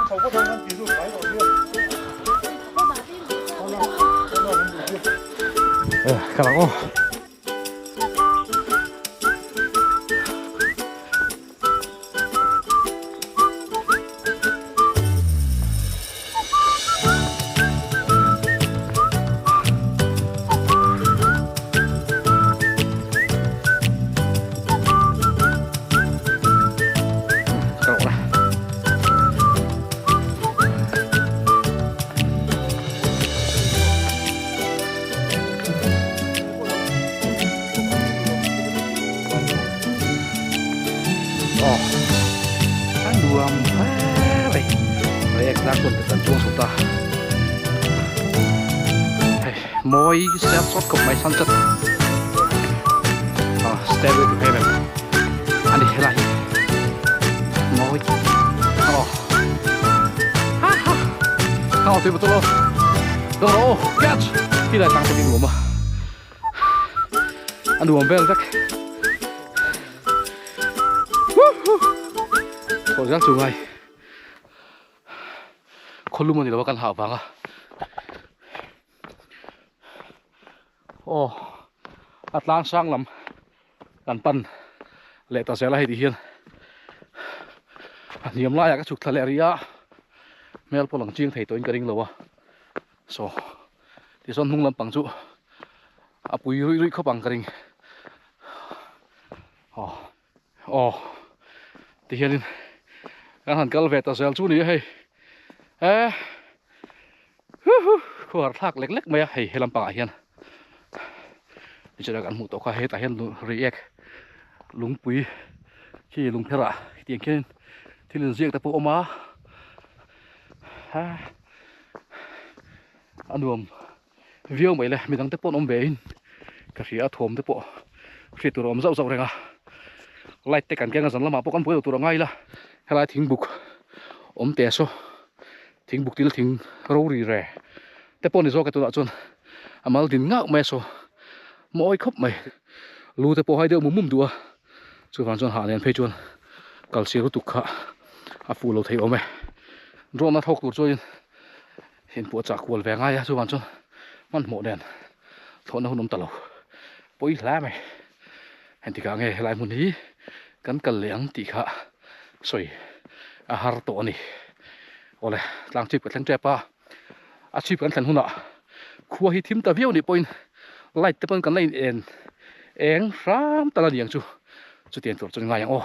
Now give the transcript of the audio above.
Kal ang aw. A nuam hle mai reiek tlang chuan kan chuang chho ta hei mawi siam sawt khawp mai sunset ah stairway to heaven a ni helai hi mawi aw ha ha ha tui bottle aw dawr aw catch ti lai tlang te nuam a a nuam vel vek Thawh zel chu ngai khawlum a ni lo a kan hah vang a aw a tlang sang lam kan pan leh ta zel a hei tih hian a hniam laiah ka chhuk thla leh rih a hmel pawh lang chiang thei tawhin ka ring lo a saw tichuan hnung lampang chu a pui ruih ruih khawp ang ka ring aw aw ti hianin kan han kal ve ta zel chu ni a hei e huhu khuar thlak lek lek mai a hei he lampangah hian tichuan kan hmuh tawh kha hetah hian reiek lungpui khi lungpherah hetiang khian thil inziak te pawh a awm a ha a nuam viau mai le midang te pawh an awm ve in ka hria a thuam te pawh hriat tur a awm zauh zauh reng a light te kan keng a zan lamah pawh kan buai lo tur a ngai ila helai thingbuk awm teh saw thingbuk til thing rori re te pawh ni zawk e tunah chuan a mal din ngauh mai a saw mawi khawp mai lu te pawh hai deuh mum mum duh a chuvang chuan hah nen phei chuan kal sir lutuk kha a fuh lo thei awm e drone a thawk tur chuan in Inpawh chah kual ve ngai a chuvang chuan hmanhmawh nen thlawhna hun awm ta lo pawi hle mai engtikah nge helai hmun hi kan kal leh ang tih kha sawi a har tawh a ni awle tlang chhip ka thleng tep a a chhip kan thlen hunah khua hi thim ta viau nih pawhin light te pawn kan la in en eng hram tal a ni ang chu chutiang tur chuan ngai ang aw.